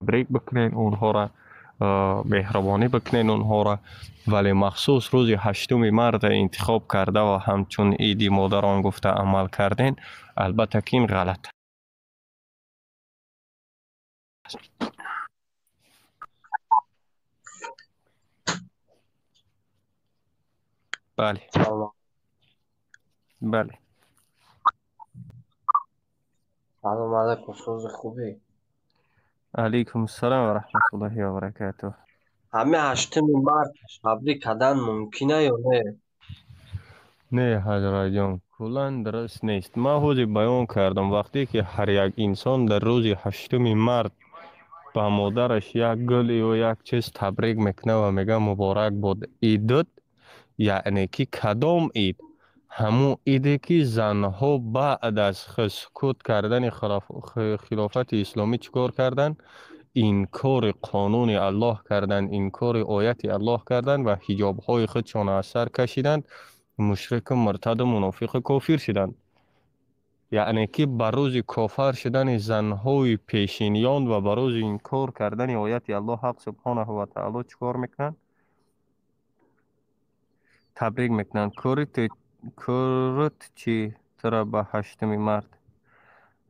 Табрик бикунен онҳоро, меҳрубонӣ бикунен онҳоро, вале махсус рӯзи ҳаштуми марта интихоб карда ва ҳамчун иди модарон гуфта амал карден, албатта ки ин ғалат аст. Бале. Бале. Салом алайкум, сӯзи хубӣ? Алайкум ассалом ва раҳматуллоҳи ва баракатуҳ. Ҳамин ҳаштуми март табрик кардан мумкина ё не? Не, ҳазратҷон, куллан дуруст нест. Ман ҳозир баён кардам, вақте ки ҳар як инсон дар рӯзи ҳаштуми март ба модараш як гул ё як чиз табрик мекунад ва мегӯяд муборак бод идут, яъне ки кадом ид? Ҳамун иде ки занҳо баъд аз сукут кардани хилофати исломӣ чӣ кор карданд? Инкори қонуни Аллоҳ карданд, инкори ояти Аллоҳ карданд ва ҳиҷобҳои худшонро аз сар кашиданд, мушрику муртаду мунофиқу кофир шуданд. Яъне ки ба рӯзи кофар шудани занҳои пешиниён ва ба рӯзи инкор кардани ояти Аллоҳ ҳақ субҳонаҳу ва таоло чӣ кор мекунанд? Табрик мекунанд. Корит чӣ тура ба ҳаштуми март?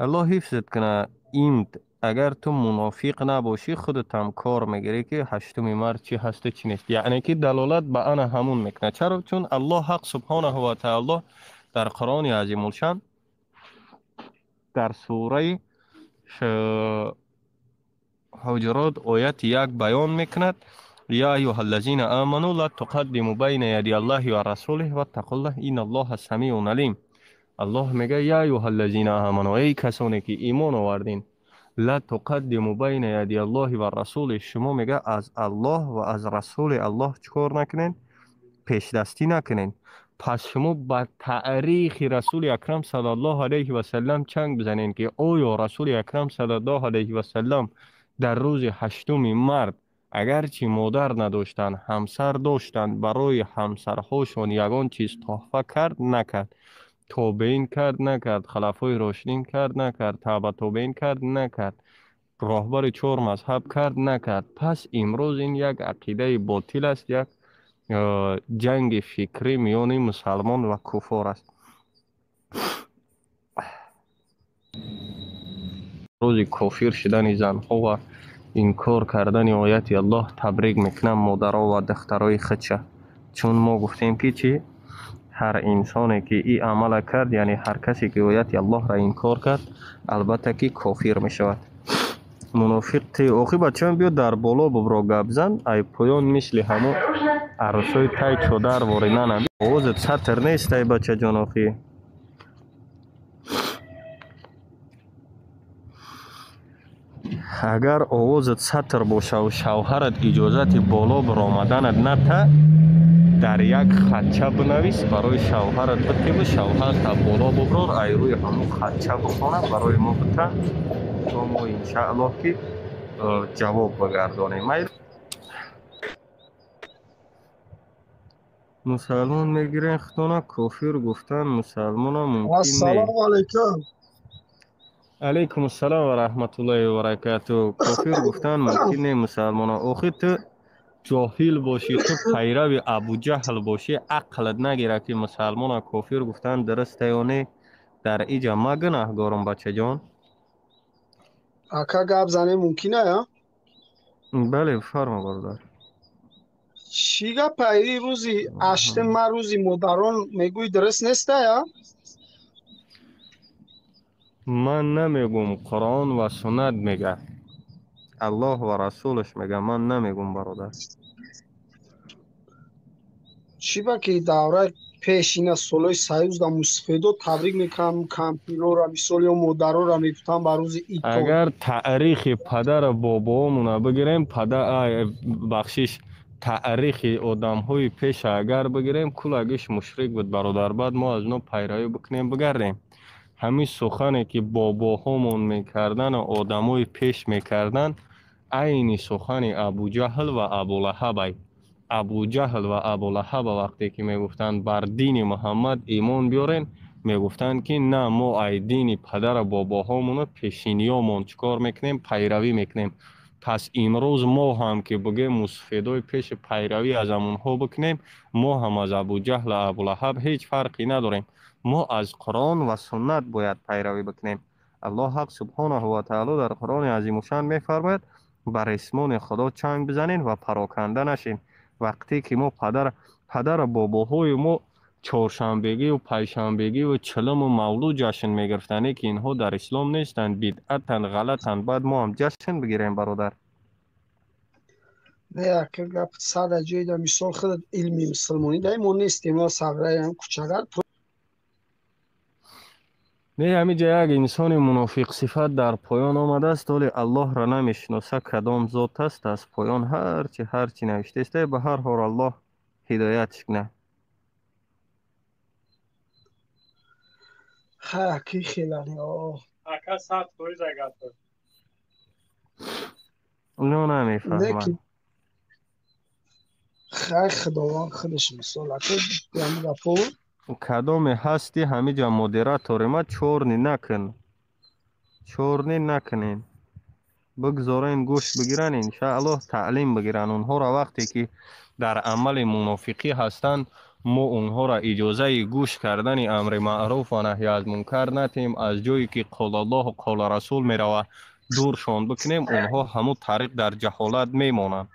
Аллоҳ ҳифзат кунад. Имд, агар ту мунофиқ набошӣ, худатам кор мегирӣ ки ҳаштуми март чӣ ҳасту чӣ нест. Яъне ки далолат ба ана ҳамун мекунад. Чаро? Чун Аллоҳ ҳақ субҳонаҳу ва таоло дар Қуръони азимулшан дар сураи Ҳуҷурот ояти як баён мекунад: Я айюҳа аллазина аману ла туқаддиму байна яди Аллаҳи ва расулиҳи ваттақуллаҳ инналлоҳа самиун алим. Аллоҳ мегӯяд: Я айюҳа аллазина аману, эй касоне ки имон овардин, ла туқаддиму байна яди Аллоҳи ва расулиҳ, шумо мегӯяд аз Аллоҳ ва аз расули Аллоҳ чӣ кор накунед? Пешдастӣ накунед. Пас шумо ба таърихи расули акрам саллаллоҳу алайҳи васаллам чанг бизанед ки оё расули акрам саллаллоҳу алайҳи васаллам дар рӯзи ҳаштуми март агарчи модар надоштанд, ҳамсар доштанд, барои ҳамсарҳошон ягон чиз тӯҳфа кард, накард? Тобеин кард, накард? Халафои рошидин кард, накард? Таба тобеин кард, накард? Роҳбари чор мазҳаб кард, накард? Пас имрӯз ин як ақидаи ботил аст, як ҷанги фикрӣ миёни мусалмон ва куфор аст. Рӯзи кофир шудани занҳо ва инкор кардани ояти Аллоҳ табрик мекунам модаро ва духтарои худша. Чун мо гуфтем ки чӣ? Ҳар инсоне ки ин амала кард, яъне ҳар касе ки ояти Аллоҳро инкор кард, албатта ки кофир мешавад. Мунофиқ ти охи бачаам, биё дар боло бубро гап зан, ай поён мисли ҳамо арӯсои тай чодар воринана. Овозат сатр нест, ай бачаҷон охи. Агар овозат сатр бошаву шавҳарат иҷозати боло баромаданат ната, дар як хатча бинавис, барои шавҳарат битебу шавҳар та боло буброр, ай рӯи ҳамун хатча бихона, барои мо бита, то мо иншааллоҳ ки ҷавоб бигардонем. Мусалмон мегирен худона, кофир гуфтан мусалмона мумкин не. Ассалому алайкум. Алайкум ассалом ва раҳматуллоҳи ва баракатуҳ. Кофир гуфтан мумкин не мусалмона. Охи ту ҷоҳил бошӣ, ту пайрави Абуҷаҳл бошӣ, ақлат нагирад ки мусалмона кофир гуфтан дуруста ё не. Дар иҷа ма гунаҳгорам, бачаҷон. Ака, гап занем мумкин ая? Бале, фармо, бародар. Чӣ гапа? И рӯзи ҳаштум мар, рӯзи модарон мегӯй, дуруст нест ая? Ман намегум, Қуръон ва суннат мега, Аллоҳ ва расулаш мега, ман намегум, бародар. Чӣ ба ки давраи пеш ина солҳои союз да мусафедо табрик мекунанд кампирора, мисол, ё модарора мегуфтанд ба рӯзи идтон. Агар таърихи падару бобоомона бигирем, бахшиш, таърихи одамҳои пеша агар бигирем, кулагиш мушрик буд, бародар. Баъд мо аз оно пайравӣ бикунем, бигардем. Ҳамин сухане ки бобоҳомон мекардану одамои пеш мекарданд, айни сухани Абуҷаҳл ва Абулаҳабай. Абуҷаҳл ва Абулаҳаба вақте ки мегуфтанд бар дини Муҳаммад имон биёрен, мегуфтанд ки на, мо ай дини падару бобоҳомону пешиниёмон чӣ кор мекунем? Пайравӣ мекунем. Пас имрӯз мо ҳам ки бигӯем мусафедои пеши пайравӣ аз амонҳо бикунем, мо ҳам аз Абуҷаҳл ва Абулаҳаб ҳеҷ фарқе надорем. Мо аз Қуръон ва суннат бояд пайравӣ бикунем. Аллоҳ ҳақ субҳонаҳу ва таъоло дар Қуръони азимушшаън мефармояд: ба ресмони Худо чанг бизанед ва пароканда нашед. Вақте ки мо падару бобоҳои мо чоршанбегию панҷшанбегию чилуму мавлуд ҷашн мегирифтанд, ки инҳо дар ислом нестанд, бидъатанд, ғалатанд, баъд мо ҳам ҷашн бигирем, бародар. Не, ака, гап сада ҷойда. Мисол, худат илми мусулмонӣ дай мо нестем, мо сағраям кучагар. Не, ҳамиҷа як инсони мунофиқсифат дар поён омадааст, оле Аллоҳро намешиноса, кадом зот аст, аз поён ҳарчи навиштааст. Ба ҳар ҳол, Аллоҳ ҳидоятш кунад. Хай, аки, хелани. Ака, 100% гап. Ино намефаҳманд. Хай, Худованд худаш, мисол, ака, ҳами гапо. Кадоме ҳасти, ҳамиҷа модератори ма, чорни накун, чорни накунен, бигзорен гӯш бигиранд, иншааллоҳ таълим бигиранд. Онҳоро вақте ки дар амали мунофиқӣ ҳастанд, мо онҳоро иҷозаи гӯш кардани амри маъруф ва наҳй аз мункар натиҳем, аз ҷое ки қолаллоҳу қола расул мерава дуршон бикунем, онҳо ҳамун тариқ дар ҷаҳолат мемонанд.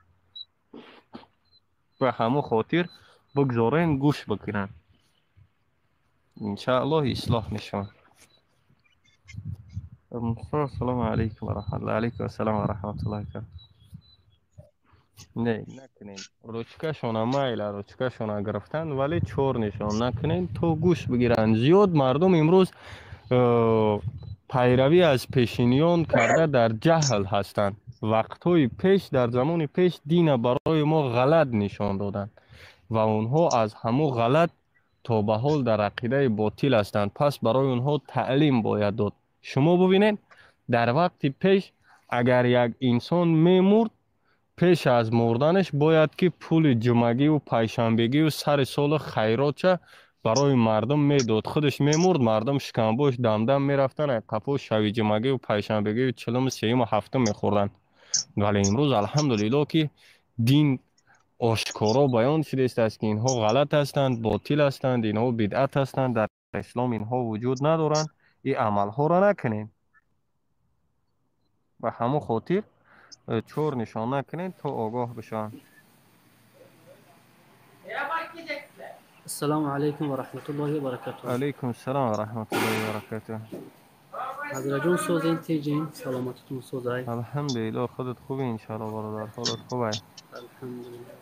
Ба ҳамун хотир бигзорен гӯш бикунанд, иншааллоҳ ислоҳ мешаванд. Ассалому алайкум ва раҳматуллоҳ. Алайкум ассалом ва раҳматуллоҳи. Не, накунен. Ручкашона майла, ручкашона гирифтан, вале чор нишон накунен, то гӯш бигиранд. Зиёд мардум имрӯз пайравӣ аз пешиниён карда дар ҷаҳл ҳастанд. Вақтҳои пеш, дар замони пеш дина барои мо ғалат нишон доданд ва онҳо аз ҳамун ғалат то ба ҳол дар ақидаи ботил ҳастанд. Пас барои онҳо таълим бояд дод. Шумо бубинед, дар вақти пеш агар як инсон мемурд, пеш аз мурданаш бояд ки пули ҷумъагиву панҷшанбегиву сари солу хайротша барои мардум медод. Худаш мемурд, мардум шикамбош дамдам мерафтанд, қафо шави ҷумъагиву панҷшанбегиву чилуму сеюму ҳафтум мехӯрданд. Вале имрӯз, алҳамдулиллоҳ, ки дин ошкоро баён шудааст, ки инҳо ғалат ҳастанд, ботил ҳастанд, инҳо бидъат ҳастанд, дар ислом инҳо вуҷуд надоранд, ин амалҳоро накунед. Ба ҳамон хотир чор нишон накунед, то огоҳ бишаванд. Ассалому алайкум ва раҳматуллоҳи ва баракатуҳ. Алайкум ассалом ва раҳматуллоҳи ва баракатуҳ. Ҳазратҷон, созен, тиҷин, саломатитон созай? Алҳамдулиллоҳ, худат хубӣ, иншоаллоҳ, бародар, ҳолат хубай? Алҳамдулиллоҳ.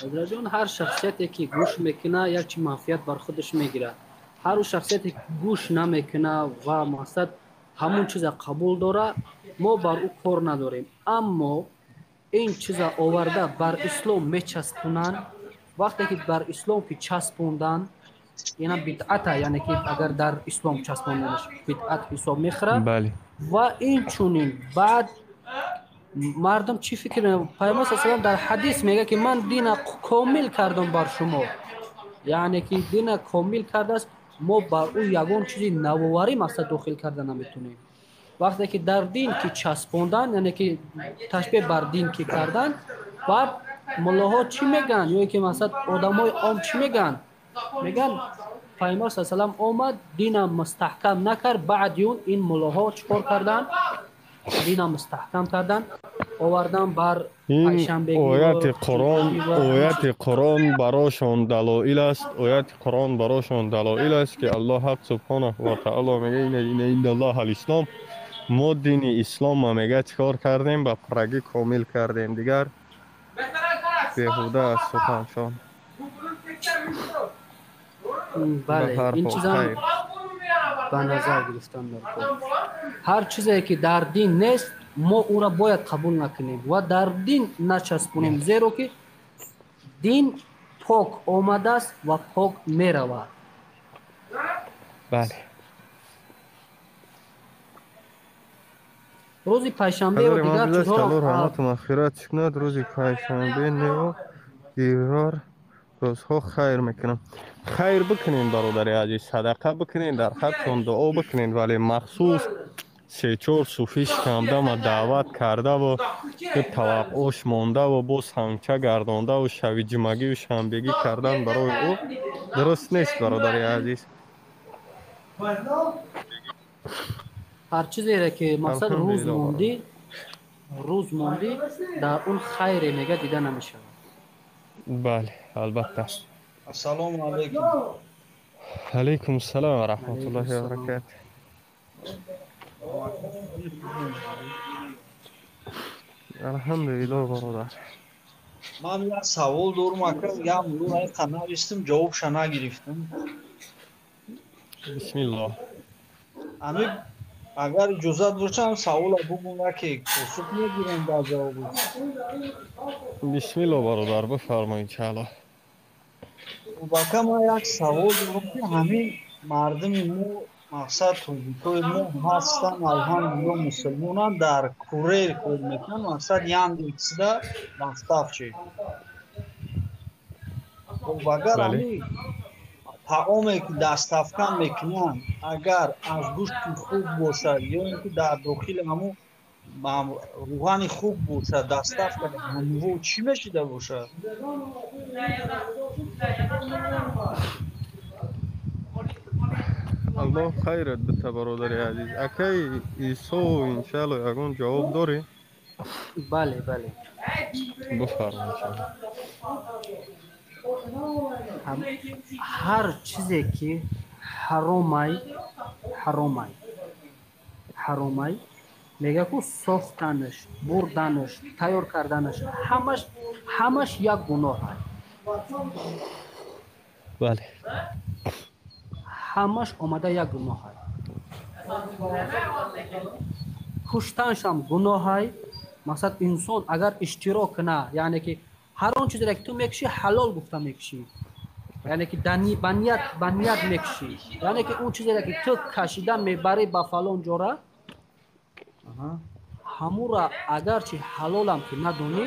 Ҳазратҷон, ҳар шахсияте ки гӯш мекуна, як чи манфиат бар худаш мегирад. Ҳар шахсияте ки гӯш намекуна ва мақсад ҳамун чиза қабул дора, мо бар ӯ кор надорем. Аммо ин чиза оварда бар ислом мечаспонанд. Вақте ки бар ислом ки часпонданд, ина бидъата, яъне ки агар дар ислом часпонданаш бидъат ҳисоб мехӯрад. Ва инчунин баъд мардум чӣ фикр? Пайғамбар саллаллоҳу алайҳи васаллам дар ҳадис мегӯяд, ки ман дина комил кардам бар шумо, яъне ки дина комил кардааст, мо бар ӯ ягон чизи навоварӣ мақсад дохил карда наметонем. Вақте ки дар дин ки часпондан, яъне ки ташбеҳ бар дин ки кардан, баъд муллоҳо чӣ мегӯянд ё ки мақсад одамои ом чӣ мегӯянд? Мегӯянд, Пайғамбар саллаллоҳу алайҳи васаллам омад, дина мустаҳкам накард. Баъди он ин муллоҳо чӣ кор карданд? Дина мустаҳкам карданд, овардан бар ояти Қуръон. Ояти Қуръон барошон далоил аст. Ояти Қуръон барошон далоил аст, ки Аллоҳ ҳақ субҳонаҳу ва таъоло мега: инналлоҳ алислом. Мо дини исломма, мега, чӣ кор кардем? Ба пуррагӣ комил кардем. Дигар беҳуда аст суханшон. Бале, ин чизам ба назар гирифтан даркор. Ҳар чизе ки дар дин нест, мо ӯро бояд қабул накунем ва дар дин начаспонем, зеро ки дин пок омадааст ва пок меравад. Бале. Рӯзи панҷшанберо дигар чизҳоро Раҳмату мағфират кунад. Рӯзи панҷшанбе нео, дигар рӯзҳо хайр мекунам. Хайр бикунем, бародари азиз, садақа бикунем, дар ҳақшон дуо бикунем, вале махсус се-чор суфӣ шикамдама даъват кардаву таваққуш мондаву боз ҳангча гардондаву шави ҷумагию шанбегӣ кардан барои ӯ дуруст нест, бародари азиз. Ҳар чизере ки мақсад рӯз мондӣ, рӯз мондӣ, дар он хайре мега дида намешавад. Бале, албатта. Ассалому алайкум. Алайкум ассалом ва раҳматуллоҳи ва баракатуҳ. Алҳамдулиллоҳ, бародар. Ман як савол дорум, ака, як мулло навистим, ҷавобша нагирифтам. Бисмиллоҳ. Ами агар иҷозат бошам, савола бугум, яке посух мегирем дар ҷавобаш. Бисмиллоҳ, бародар, бифармо, иншааллоҳ. Бака, ман як савол дорам, ки ҳамин мардуми мо, мақсад тоҷикои мо ҳастанд, алҳамдулиллоҳ, мусулмонанд, дар курьер кор мекунанд, мақсад Яндексда доставщик. Хоб, агар ҳамин таоме ки доставка мекунанд, агар аз гӯшти хук бошад ё ин ки дар дохили ҳамун рӯғани хук бошад, доставка ҳамво чӣ мешида бошад? Аллоҳ хайрат бита, бародари азиз. Акай Исо, иншаалло, ягон ҷавоб дорӣ? Бале, бале. Бифармо, иншаалло. Ҳар чизе ки ҳаромай, ҳаромай, ҳаромай, мега ку сохтанаш, бурданаш, тайёр карданаш, ҳамаш, ҳамаш як гуноҳ. Бале, ҳамаш омада як гуноҳай. Куштаншам гуноҳай. Мақсад, инсон агар иштирок куна, яъне ки ҳар он чизере ки ту мекушӣ, ҳалол гуфта мекушӣ, яъне ки ба ният мекушӣ, яъне ки он чизере ки ту кашида мебарӣ ба фалон ҷора, ҳамура агарчи ҳалолам ки надонӣ,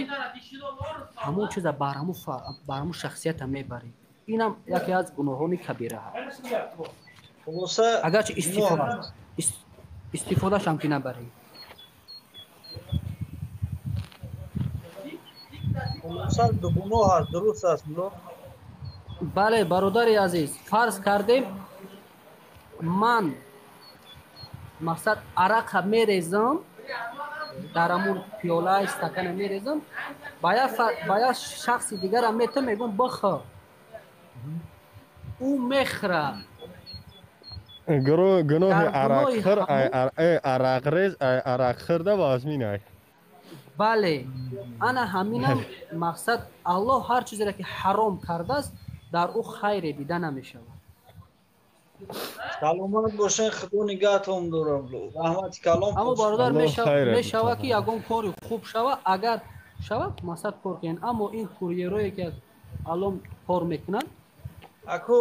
ҳамун чиза бар ҳамун шахсията мебарӣ. Инам яке аз гуноҳони кабира ҳаст. Агарчи истифодашам ки набарӣ. Гуноҳ аст, дуруст аст? Бале, бародари азиз, фарз кардем, ман мақсад арақа мерезам дар ҳамун пиёлаи стакана мерезам, ба як шахси дигарам метам, мегӯм бихӯр, ӯ мехӯрад. Гуноҳи арақхӯр, арақрез арақхӯрда вазминай. Бале, ана ҳаминам мақсад, Аллоҳ ҳар чизере ки ҳаром кардааст, дар ӯ хайре дида намешавад. Саломат бошед, худо нигаҳтон дорам, раҳмати калом. Аммо бародар, мешавад ки ягон кори хуб шава, агар шавад, мақсад кор кунед, аммо ин курьерое ки аллон кор мекунанд аку.